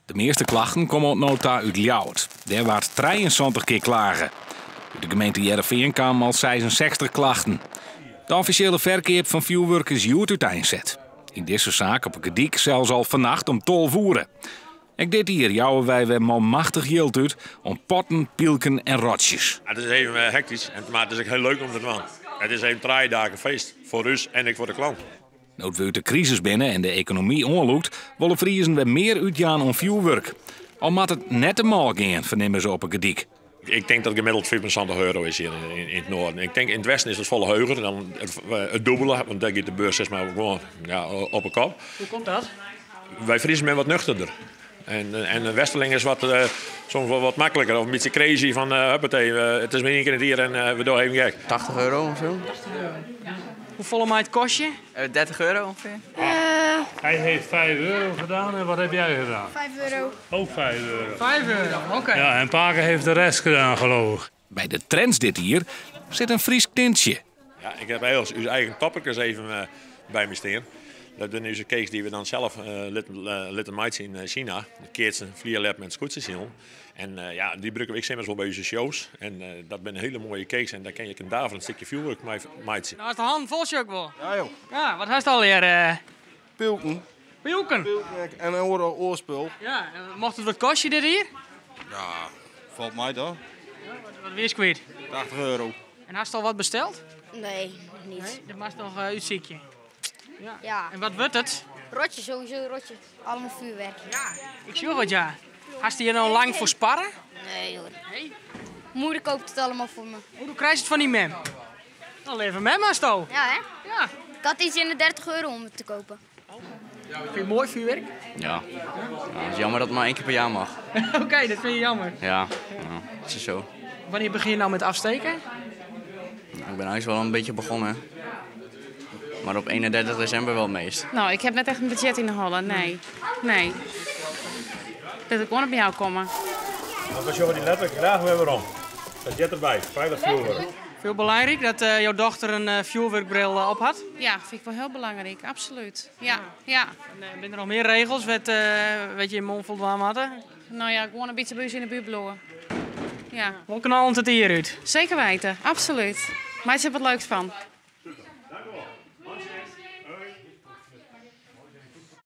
De measte klachten komme oant no ta út Ljouwert. Dêr waard 73 kear klage. Ut de gemeente Hearrenfean kamen al 66 klachten. De offisjele ferkeap fan fjoerwurk is hjoed úteinset. Yn dizze saak op 'e Gerdyk sels al fannacht om 12 oere. Ek dit jier jouwe wy wer manmachtich jild út oan potten, pylken en rotsjes. Het is even hektysk, mar it is ek hiel leuk om te dwaan. It is even 3 dagen feest foar ús en ek foar de klant. No't we út de krisis binne en de ekonomy oanlûkt, wolle Friezen wer mear útjaan oan fjoerwurk. Al moat it net te mâl gean, fernimme se op 'e Gerdyk. Ik tink dat gemiddeld 75 euro is hjir yn it noarden. Ik tink yn it westen is it folle heger, dan it dûbelde, want dêr giet de beurs sis mar gewoan, ja, op 'e kop. Hoe komt dat? Wy Friezen binne wat nuchterder. En de Westerling is soms wol wat makliker of in bytsje crazy fan huppatee, it is mar ien kear yn it jier en we dogge even gek. 80 euro of zo. Hoefolle mei it kostje? 30 euro ongeveer. Hij heeft 5 euro gedaan en wat heb jij gedaan? 5 euro. Ook 5 euro. 5 euro, oké. Ja, en Parker heeft de rest gedaan, geloof ik. By de trends dit jier sit in Frysk tintsje. Ja, ik ha ús eigen topperkes even by my stean. Dat binne ús cakes dy't we dan sels litte meitsje yn China. De keatsen, flierlep en skûtsjesilen. En ja, dy brûke we ek simmers wol by ús shows. En dat binne hiele moaie cakes en dêr kinne je in daverjend stikje fjoerwurk mei meitsje. No, is de hannen fol, ek wol. Ja, joh. Ja, wat hast allegear? Pylken. Pylken? Pylken en in oar spul. Ja, en mocht it wat kostje dit jier? Ja, falt my dan. Wat wie kwyt? 80 euro. En hast al wat besteld? Nee, noch net. Nee, dat moatst noch útsykje. Ja. Ja. En wat wurdt it? Rotje, sowieso rotje. Allemaal vuurwerk. Ja, ik sjoch it, ja. Hast hjir no lang foar sparre? Nee hoor. Nee? Moeder koopt it allegear foar my. Oh, do krijst it fan dy mem? Dan leave mem hasto. Ja hè? Ja. Ik had iets in de 30 euro om het te kopen. Fynst it moai fjoerwurk? Ja. Ja, het is jammer dat het maar één keer per jaar mag. Oké, dat fynst jammer. Ja, het is zo. Wannear begjinne je no mei ôfstekken? Nou, ik ben eigenlijk wel een beetje begonnen. Maar op 31 december wel het meest. Nou, ik heb net echt in budzjet yn 'e holle. Nee. Nee. Dat ik gewoan by jou komme. We sjogge dy letterlik graach wer werom. Dat heart derby, feilich fjoerwurk. Hiel belangryk dat jo dochter in fjoerwurkbril op hat? Ja, fyn ik wol hiel belangryk. Absolút. Ja. En binne der noch mear regels wêr't je jim oan foldwaan moatte? No ja, gewoan in bytsje by ús yn 'e buert bliuwe. Ja. Wol knallend it jier út. Seker witte, absolút. Meitsje der wat leuks fan.